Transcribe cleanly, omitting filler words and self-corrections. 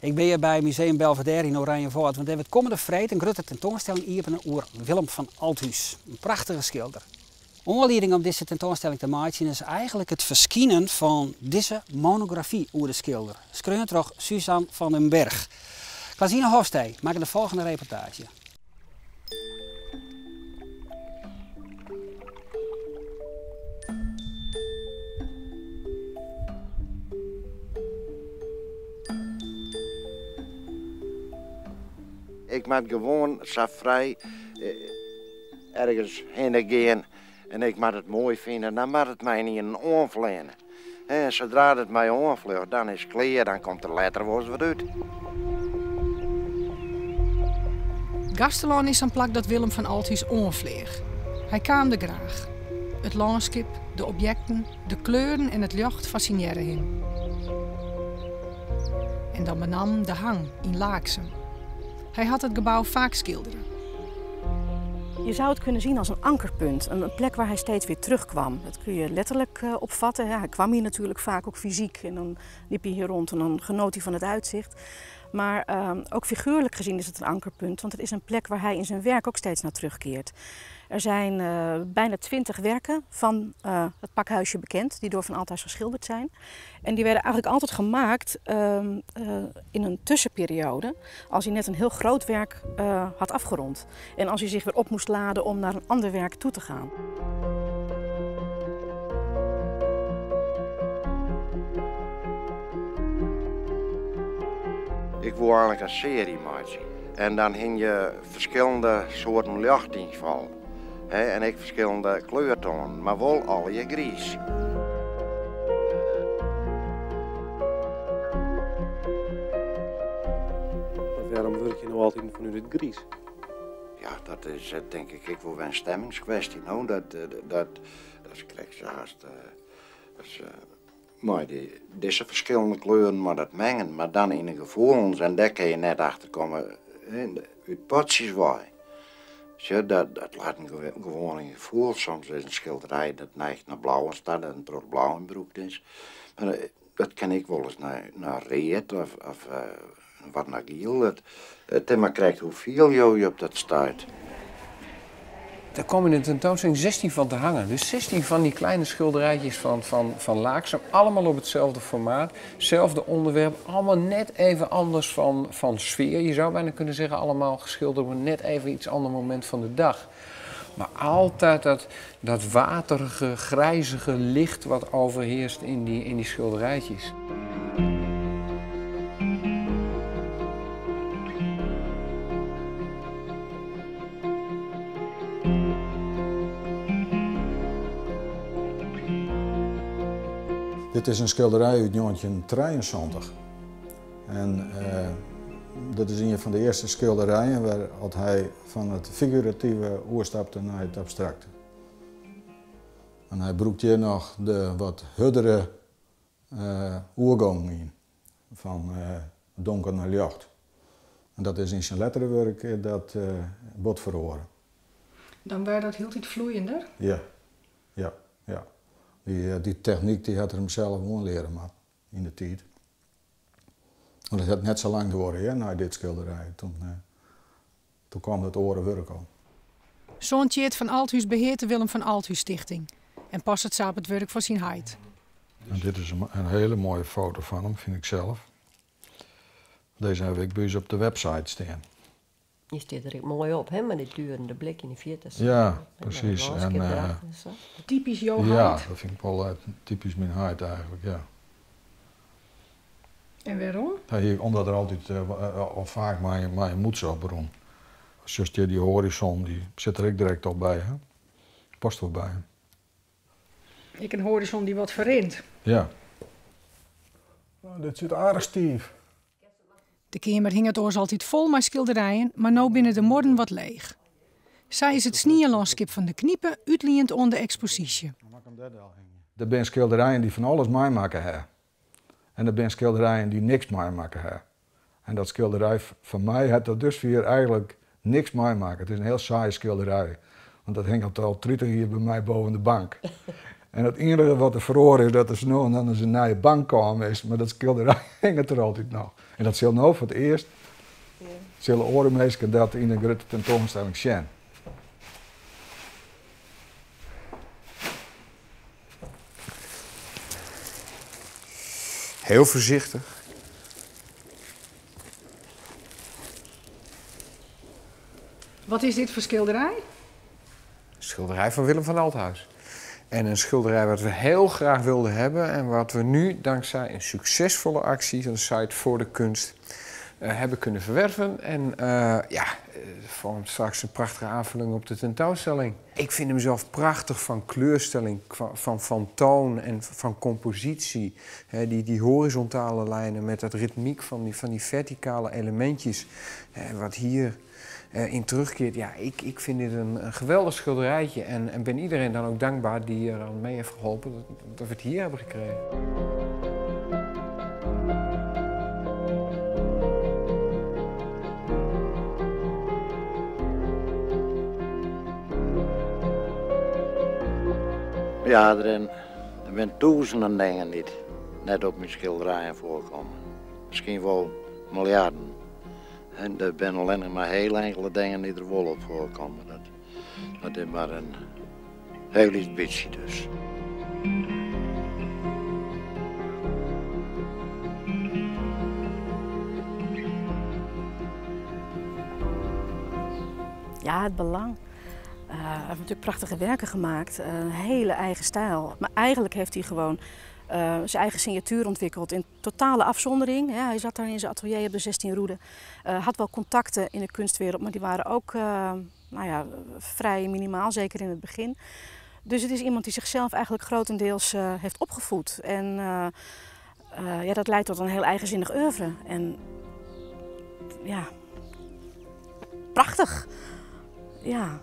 Ik bin hjir by Museum Belvédère yn Oranjewâld, want dêr wurdt kommende freed in grutte tentoanstelling iepene oer Willem van Althuis, in prachtige skilder. Oanlieding om dizze tentoanstelling te meitsjen is eigenlik it ferskinen fan dizze monografy oer de skilder, skreaun troch Suzanne van den Berg. Klazine Hofstee makke de folgjende reportaazje. Ik moat gewoan sa frij ergens hinne gean en ik moat it moai fine, dan moat it my ynienen oanfleane. En sadra't it my oanfljocht, dan is it klear, dan komt der letter wolris wat út. Gaasterlân is sa'n plak dat Willem van Althuis oanfleach. Hy kaam der graach. It lânskip, de objekten, de kleuren en it ljocht fassinearre him. En dan benammen de Hang yn Laaksum. Hy hat it gebou faak skildere. Je zou het kunnen zien als een ankerpunt, een plek waar hij steeds weer terugkwam. Dat kun je letterlijk eh, opvatten. Hij kwam hier natuurlijk vaak ook fysiek en dan liep hij hier rond en dan genoot hij van het uitzicht. Maar ehm, ook figuurlijk gezien is het een ankerpunt, want het is een plek waar hij in zijn werk ook steeds naar terugkeert. Er zijn eh, bijna 20 werken van eh, het pakhuisje bekend, die door Van Althuis geschilderd zijn. En die werden eigenlijk altijd gemaakt ehm, eh, in een tussenperiode, als hij net een heel groot werk had afgerond. En als hij zich weer op moest laden om naar een ander werk toe te gaan. Ik woe eigenlik in searje meitsje. En dan hingje ferskillende soarten ljochtynfal en ek ferskillende kleurtoanen, mar wol allegear griis. Mar wêrom wurkje je no altiten fanút it griis? Ja, dat is tink ik ek wol wer in stemmingskwestje. No, dat, dat, dat is krekt sa hast, dat is, mei dy, dizze ferskillende kleuren, mei dat mengen, mar dan yn de gefoelens en dêr kinne je net achter komme, út potsjes wei. Sjoch, dat, dat leit gewoan yn gefoel. Soms is in skilderij dat neigt nei blauwens ta, dat in protte blau yn brûkt is. Mar dat kin ek wolris nei, nei read of, of wat nei giel. It, it is mar krekt hoe fiele jo je op dat stuit. Daar komen in de tentoonstelling 16 van te hangen. Dus 16 van die kleine schilderijtjes van Laaksum. Allemaal op hetzelfde formaat, hetzelfde onderwerp. Allemaal net even anders van sfeer. Je zou bijna kunnen zeggen allemaal geschilderd op een net even iets ander moment van de dag. Maar altijd dat waterige, grijzige licht wat overheerst in die schilderijtjes. Dit is in skilderij út 1973. En dat is ien fan de earste skilderijen wêr't hy fan it figurative oerstapte nei it abstrakte. En hy brûkt hjir noch de wat hurdere oergongen yn, fan donker nei ljocht. En dat is yn syn lettere wurk dat bot feroare. Dan wurdt dat hieltyd floeiender? Ja, ja, ja. Dy technyk dy hat er himsels oanleare moatten yn de tiid. Want it hat net sa lang duorre, hear, nei dit skilderij. Toen, toen kwam dat oare wurk al. Soan Tjeerd van Althuis beheart de Willem van Althuis Stichting en passet sa op it wurk fan syn heit. En dit is in hiele moaie foto fan him, fyn ik sels. Dizze haw ik by ús op de website stean. Je stiet der ek moai op, hè, mei dy turende blik yn de fierte. Ja, presys. En, Typysk jo heit? Ja, dat fyn ik wol typysk myn heit eigenlik, ja. En wêrom? Omdat er altyd al faak mei in mûtse op rûn. Sjochst hjir dy hoarizon, dy sit der ek direkt al by, hè? Past wol by him. Ek in hoarizon dy't wat ferrint. Ja. Dit sit aardich stiif. De keamer hinget oars altyd fol mei skilderijen, mar no binne de muorren wat leech. Sa is it snielânskip fan de Knipe útliend oan de eksposysje. Der binne skilderijen dy't fan alles meimakke ha. En der binne skilderijen dy't niks meimakke ha. En dat skilderij fan my hat tot dusfier eigenlik niks meimakke. It is in hiel saai skilderij. Want dat hinget al 30 jier by my boven de bank. En it iennige wat der feroare is dat der sa no en dan ris in nije bank kaam is, mar dat skilderij hinget der altyd noch. En dat sil no foar it earst, sille oare minsken dat yn in grutte tentoanstelling sjen. Heel voorzichtig. Wat is dit foar skilderij? Schilderij van Willem van Althuis. En een schilderij wat we heel graag wilden hebben en wat we nu dankzij een succesvolle actie van de site Voor de Kunst eh, hebben kunnen verwerven. En eh, ja, eh, vormt straks een prachtige aanvulling op de tentoonstelling. Ik vind hem zelf prachtig van kleurstelling, van, van, van toon en van compositie. die, die horizontale lijnen met dat ritmiek van die, van die verticale elementjes. wat hier eh, in terugkeert. Ja, ik, ik vind dit een, een geweldig schilderijtje en, en ben iedereen dan ook dankbaar die er aan mee heeft geholpen dat, dat we het hier hebben gekregen. Ja, der, der binne tûzenen dingen dy't net op myn skilderijen foarkomme. Miskien wol miljarden. En der binne allinnich mar hiel inkelde dingen dy't der wol op foarkomme. Dat, dat is mar in hiel lyts bytsje dus. Ja, het belang. Uh, hij heeft natuurlijk prachtige werken gemaakt, een hele eigen stijl. Maar eigenlijk heeft hij gewoon uh, zijn eigen signatuur ontwikkeld in totale afzondering. Hij zat daar in zijn atelier op de 16 Roeden. Uh, had wel contacten in de kunstwereld, maar die waren ook uh, nou ja, vrij minimaal, zeker in het begin. Dus het is iemand die zichzelf eigenlijk grotendeels uh, heeft opgevoed. En ja, dat leidt tot een heel eigenzinnig oeuvre. En ja, prachtig. Ja.